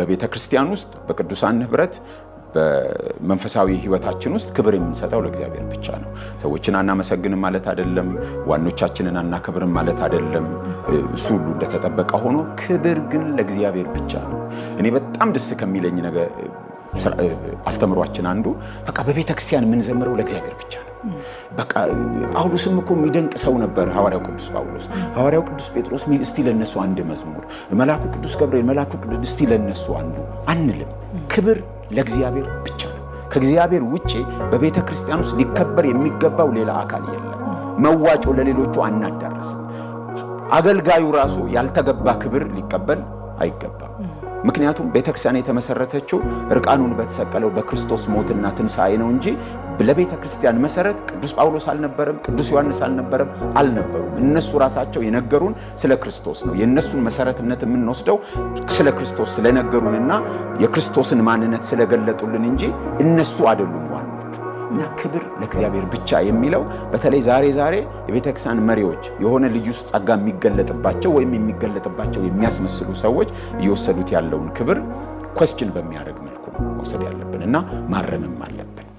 በቤተ ክርስቲያን ውስጥ፣ በቅዱሳን ህብረት፣ በመንፈሳዊ ህይወታችን ውስጥ ክብር የምንሰጠው ለእግዚአብሔር ብቻ ነው። ሰዎችን አናመሰግንም ማለት አይደለም። ዋኖቻችንን አናከብርም ማለት አይደለም። እሱ ሁሉ እንደተጠበቀ ሆኖ ክብር ግን ለእግዚአብሔር ብቻ ነው። እኔ በጣም ደስ ከሚለኝ ነገር አስተምሯችን አንዱ በቃ በቤተ ክርስቲያን የምንዘምረው ለእግዚአብሔር ብቻ ነው። በቃ ጳውሎስም እኮ የሚደንቅ ሰው ነበር። ሐዋርያው ቅዱስ ጳውሎስ፣ ሐዋርያው ቅዱስ ጴጥሮስ፣ እስቲ ለነሱ አንድ መዝሙር፣ መልአኩ ቅዱስ ገብርኤል፣ መልአኩ ቅዱስ፣ እስቲ ለነሱ አንዱ አንልም። ክብር ለእግዚአብሔር ብቻ ነው። ከእግዚአብሔር ውጪ በቤተ ክርስቲያን ውስጥ ሊከበር የሚገባው ሌላ አካል የለም። መዋጮ ለሌሎቹ አናዳርስም። አገልጋዩ ራሱ ያልተገባ ክብር ሊቀበል አይገባም። ምክንያቱም ቤተክርስቲያን የተመሰረተችው እርቃኑን በተሰቀለው በክርስቶስ ሞትና ትንሣኤ ነው እንጂ ለቤተ ክርስቲያን መሰረት ቅዱስ ጳውሎስ አልነበረም፣ ቅዱስ ዮሐንስ አልነበረም፣ አልነበሩም። እነሱ ራሳቸው የነገሩን ስለ ክርስቶስ ነው። የእነሱን መሰረትነት የምንወስደው ስለ ክርስቶስ ስለነገሩንና የክርስቶስን ማንነት ስለገለጡልን እንጂ እነሱ አይደሉም ዋኖቹ። እና ክብር ለእግዚአብሔር ብቻ የሚለው በተለይ ዛሬ ዛሬ የቤተክርስቲያን መሪዎች የሆነ ልዩ ጸጋ የሚገለጥባቸው ወይም የሚገለጥባቸው የሚያስመስሉ ሰዎች እየወሰዱት ያለውን ክብር question በሚያደርግ መልኩ ነው መውሰድ ያለብን እና ማረምም አለብን።